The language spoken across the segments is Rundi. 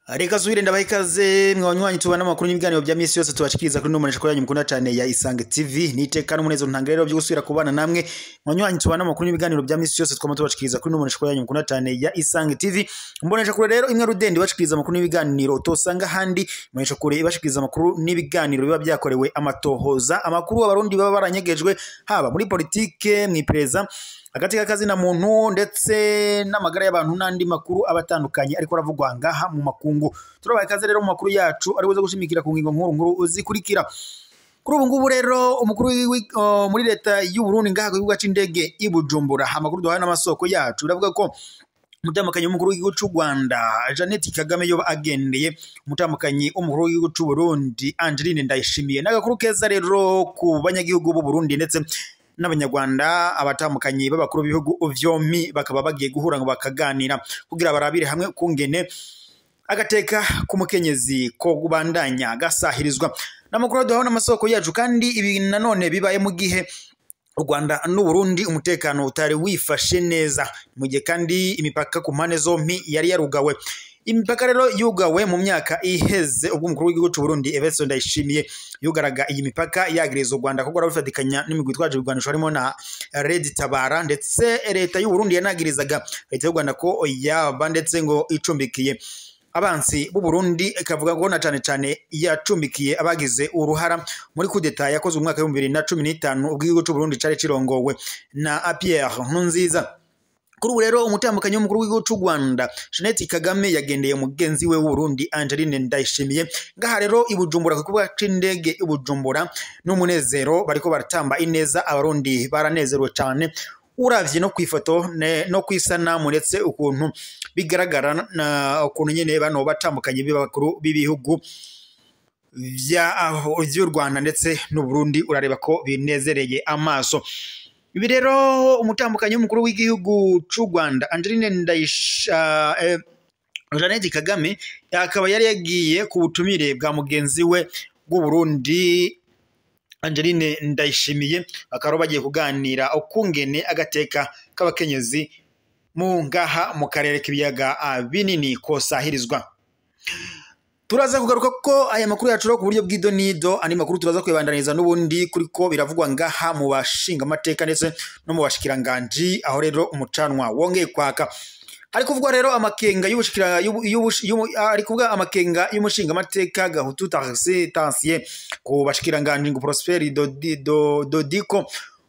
Reka subire ndabaha ikaze mwanywanyi tubana amakuru n'ibiganiro bya misi yose tubashikiriza kuri numanisha ko yanyu mukunda cyane ya Isange TV. Niteka n'umunezero ntanga rero byo gusubira kubana namwe mwanywanyi tubana amakuru n'ibiganiro bya misi yose twama tubashikiriza kuri numanisha ko yanyu mukunda cyane ya Isange TV. Mbonesha kure rero imwe rudende bashikiriza amakuru n'ibiganiro utosanga handi. Mbonesha kure ibashikiriza amakuru n'ibiganiro biba byakorewe amatohoza, amakuru abarundi baba baranyegejwe haba muri politike, mwipereza hagati y'akazi na muntu ndetse n'amagara y'abantu n'andi makuru abatandukanye ariko aravugwa ngaha mu makungu. Turabaye ikaze rero mu makuru yacu ari buze gushimikira ku ngingo nkuru nkuru uzikurikira. Kuri ubu ngubu rero umukuru muri leta y'u Burundi ngaha ku kibuga c'indege i Bujumbura, amakuru duhawe n'amasoko yacu biravuga ko umutambukanyi w'umukuru w'igihugu c'u Rwanda Jeannette Kagame yoba agendeye umutambukanyi w'umukuru w'igihugu c'u Burundi Angeline Ndayishimiye. N'agakuru keza rero ku banyagihugu b'u Burundi ndetse n'abanyarwanda, abatambukanyi b'abakuru b'ibihugu vyompi bakaba bagiye guhura ngo bakaganira kugira barabire hamwe kungene agateka k'umukenyezi ko kubandanya gasahirizwa. N'amakuru duhawe n'amasoko yacu kandi ibi nanone bibaye mu gihe u Rwanda n'u Burundi umutekano utari wifashe neza, mu gihe kandi imipaka ku mpande zompi yari yarugawe. Imipaka rero yugawe mu myaka iheze ubwo umukuru w'igihugu c'u Burundi Evariste Ndayishimiye yugaraga iyi mipaka yagiriza u Rwanda kuko rwafatikanya n'imigwi itwaje ibigwanisho harimo na Red Tabara, ndetse leta y'u Burundi yanagirizaga leta y'u Rwanda ko yaba ndetse ngo icumbikiye abansi b'u Burundi, ikavuga ko na cane cane yacumbikiye abagize uruhara muri kudeta yakozwe mu mwaka w'ibihumbi bibiri na cumi n'itanu ubwo igihugu c'u Burundi cari cirongowe na Pierre Nkurunziza. Kuri ubu rero umutambukanyi w'umukuru w'igihugu c'u Rwanda Jeannette Kagame yagendeye mugenzi we w'u Burundi Angeline Ndayishimiye ngaha rero i Bujumbura ku kibuga c'indege i Bujumbura n'umunezero bariko baratamba ineza, abarundi baranezerewe cane uravye no kwifoto no kwisanamu ndetse ukuntu bigaragara na ukuntu nyene bano batambukanye b'abakuru b'ibihugu vy'u Rwanda ndetse n'u Burundi, urareba ko binezereye amaso. Ibi rero umutambukanyi w'umukuru w'igihugu c'u Rwanda Angeline Jeannette Kagame akaba yari yagiye ku butumire bwa mugenzi we bw'u Burundi Angeline Ndayishimiye, bakaba bagiye kuganira ukungene agateka k'abakenyezi mu ngaha mu karere k'ibiyaga binini kosahirizwa. Turaza kugaruka ko aya makuru yacu ku buryo bw'idonido, andi makuru turaza kwibandaniza n'ubundi kuriko biravugwa ngaha mu bashinga amateka ndetse no mu bashikiranganji, aho rero umucanwa wongeye kwaka. Hari kuvugwa rero amakenga y'ubushikira ari kuvuga amakenga y'umushinga amateka Gahutu Tarsien ku bashikiranganji ngo Prosper Dodiko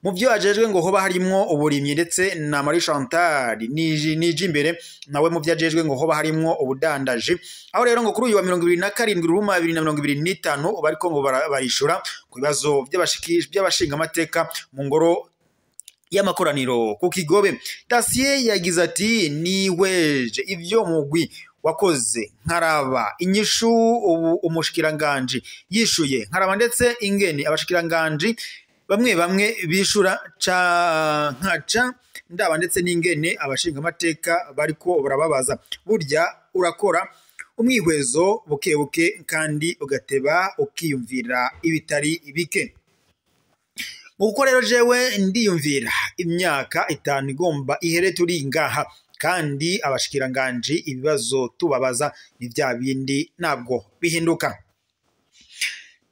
mu byo ajejwe ngo hoba harimwo uburimyi, ndetse na Marie Chantal nije imbere nawe mu byo ajejwe ngo hoba harimwo ubudandaji. Aho rero ngo kuri uyu wa 27 Ruma 2025 bariko ngo barishura ku bibazo by'abashinga amateka mu ngoro y'amakoraniro ku Kigobe. Tasie yagize ati niweje ivyo mugwi wakoze nkaraba inyishu ubu umushikiranganje yishuye nkaraba ndetse ingene abashikiranganje bamwe bamwe bishura ca nkaca ndaba ndetse n'ingene abashinga amateka bariko barababaza. Burya urakora umwihwezo buke buke kandi ugateba ukiyumvira ibitari bike. Uko rero jewe ndiyumvira imyaka 5 igomba ihere turi ngaha kandi abashikiranganje ibibazo tubabaza ni bya bindi ntabwo bihinduka.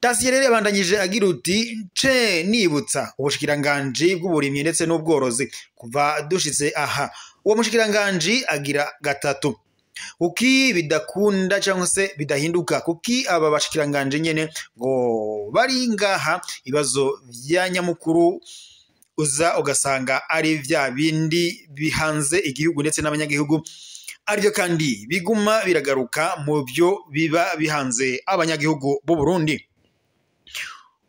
Tasie rero yabandanyije agira uti nce nibutsa ubushikiranganje bw'uburimyi ndetse n'ubworozi kuva dushitse aha. Uwo mushikiranganje agira gatatu kuki bidakunda cyangwa se bidahinduka, kuki aba bashikiranganje nyene ngo bari ngaha ibibazo vya nyamukuru uza ugasanga ari vya bindi bihanze igihugu ndetse n'abanyagihugu, arivyo kandi biguma biragaruka mu byo biba bihanze abanyagihugu b'u Burundi.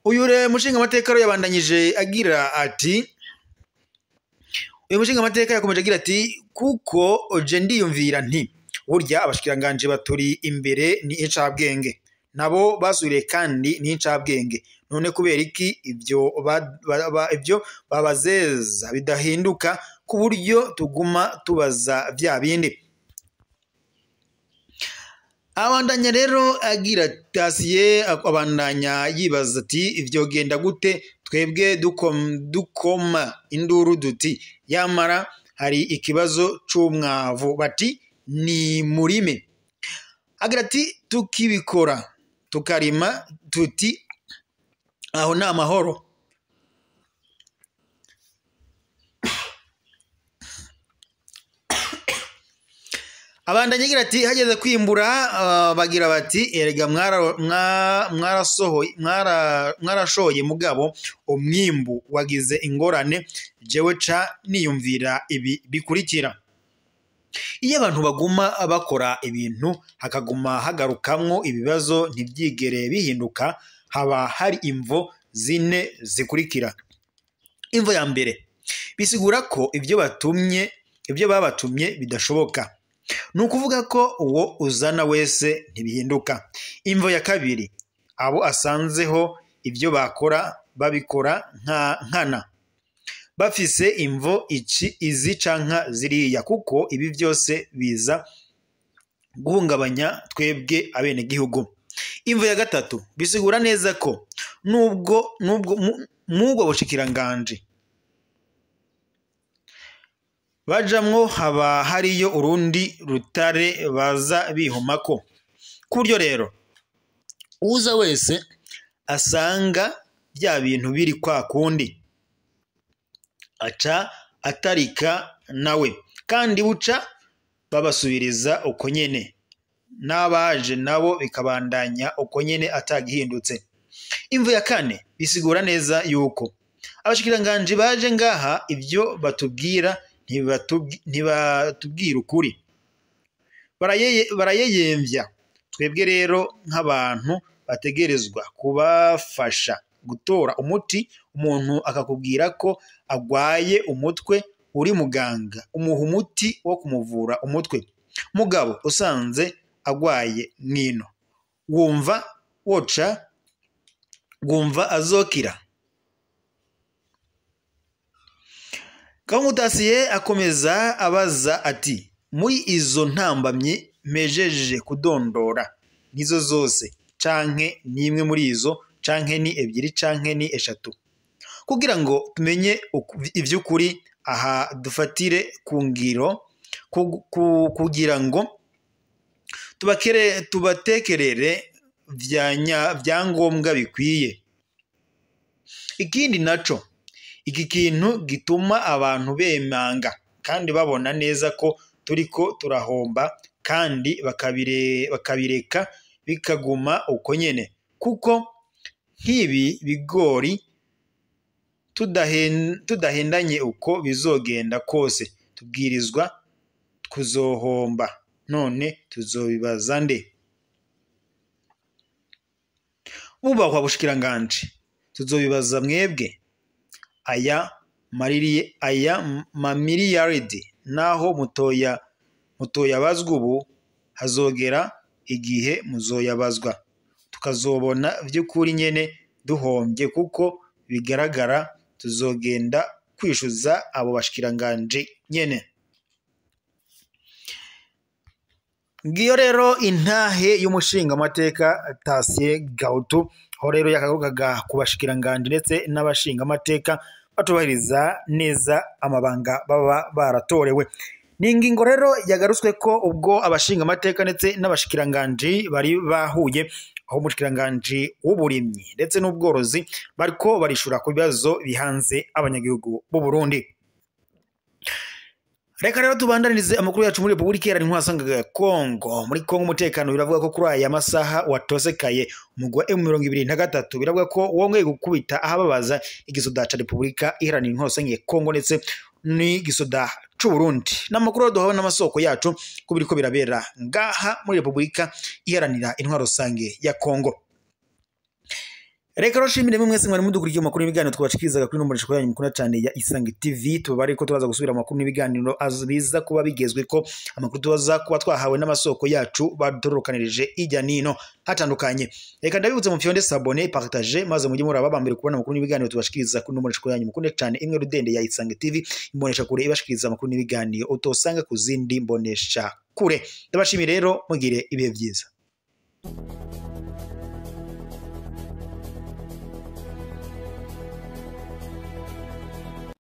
Uyu mushinga amateka yabandanyije agira ati uyu mushinga amateka yakomeje agira ati kuko je ndiyumvira nti burya abashikiranganje baturi imbere ni incabwenge nabo basubire kandi ni incabwenge, none kubera iki ibyo ibyo babazeza bidahinduka ku buryo tuguma tubaza vya bindi. Abandanya rero agira Tasie abandanya yibaza ati ivyo genda gute Twebwe dukoma induru duti yamara hari ikibazo c'umwavu, bati ni murime. Agira ati tukibikora tukarima tuti aho ni amahoro. Abandanya agira ati hageze kwimbura bagira bati erega mwarashoye mugabo umwimbu wagize ingorane, jewe ca niyumvira ibi bikurikira. Iyo abantu baguma bakora ibintu hakaguma hagarukamwo ibibazo ntibyigere bihinduka, haba hari imvo zine zikurikira. Imvo ya mbere bisigura ko ibyo babatumye bidashoboka, ni ukuvuga ko uwo uzana wese ntibihinduka. Imvo ya kabiri, abo asanzeho ibyo bakora babikora nka nkana, bafise imvo ici izi canka ziriya, kuko ibi byose biza guhungabanya twebwe abenegihugu. Imvo ya gatatu bisigura neza ko nubwo mubwo bushikiranganje bajamwo haba hariyo urundi rutare baza bihomako, ku buryo rero uza wese asanga bya bintu biri kwa kundi aca atarika nawe, kandi buca babasubiriza uko nyene, n'abaje nabo bikabandanya uko nyene atagihindutse. Imvo ya kane bisigura neza yuko abashikiranganje baje ngaha ibyo batubwira ntibatubwira ukuri, barayeyemvya. Twebwe rero nk'abantu bategerezwa kubafasha gutora umuti. Umuntu akakubwira ko agwaye umutwe, uri muganga umuha umuti wo kumuvura umutwe, mugabo usanze agwaye mwino wumva woca wumva azokira. Gahungu akomeza abaza ati muri izo ntambamye mejeje kudondora nizo zose canke nimwe muri izo, canke ni ebyiri, canke ni eshatu, kugira ngo tumenye ivy'ukuri aha dufatire ku ngiro, kugira ngo tubatekerere vyangombwa bikwiye. Ikindi naco, iki kintu gituma abantu bemanga kandi babona neza ko turiko turahomba, kandi bakabireka bikaguma uko nyene, kuko nk'ibi bigori tudahendanye uko bizogenda kose tubwirizwa kuzohomba, none tuzobibaza nde? Bubahwa bushikiranganje, tuzobibaza mwebwe. Aya mamiliyaridi naho mutoyabazwa ubu, hazogera igihe muzoyabazwa, tukazobona vy'ukuri nyene duhombye, kuko bigaragara tuzogenda kwishuza abo bashikiranganje nyene. Ngiyo rero intahe y'umushinga amateka Tasie Gahutu, aho rero yakagarukaga ku bashikiranganje ndetse n'abashinga amateka batubahiriza neza amabanga baba baratorewe. Ni ingingo rero yagarutswe ko ubwo abashinga amateka ndetse n'abashikiranganje bari bahuye, aho umushikiranganje w'uburimyi ndetse n'ubworozi bariko barishura ku bibazo bihanze abanyagihugu b'u Burundi. Reka rero tubandanirize amakuru yacu muri Republika Iharanira Intwaro ya Kongo. Muri Kongo umutekano biravuga ko kuri aya masaha watosekaye. Umugwi wa M23 biravuga ko wongeye gukubita ahababaza igisoda ca Republika Iharanira Intwaro ya Kongo ndetse n'igisoda c'u Burundi. N'amakuru duhawe n'amasoko yacu ko biriko birabera ngaha muri Republika Iharanira Intwaro Rusange ya Kongo. Reka roshimire mwese mwari mudukurikiye amakuru n'ibiganiro twabashikirizaga kuri nomero yanyu mukunda cyane ya Isange TV. Tubare ko tubaza gusubira amakuru n'ibiganiro biza kuba bigezwe ko amakuru tubaza kuba twahawe n'amasoko yacu badororokanirije ijya nino hatandukanye. Reka ndabibutse mu fyonde s'abonner, partager, maze mujye muraba bambere kubona amakuru n'ibiganiro tubashikiriza kuri nomero yanyu mukunda cyane imwe rudende ya Isange TV, imbonesha kure ibashikiriza amakuru n'ibiganiro utosanga ku zindi mbonesha kure. Ndabashimiye rero, mugire ibihe byiza.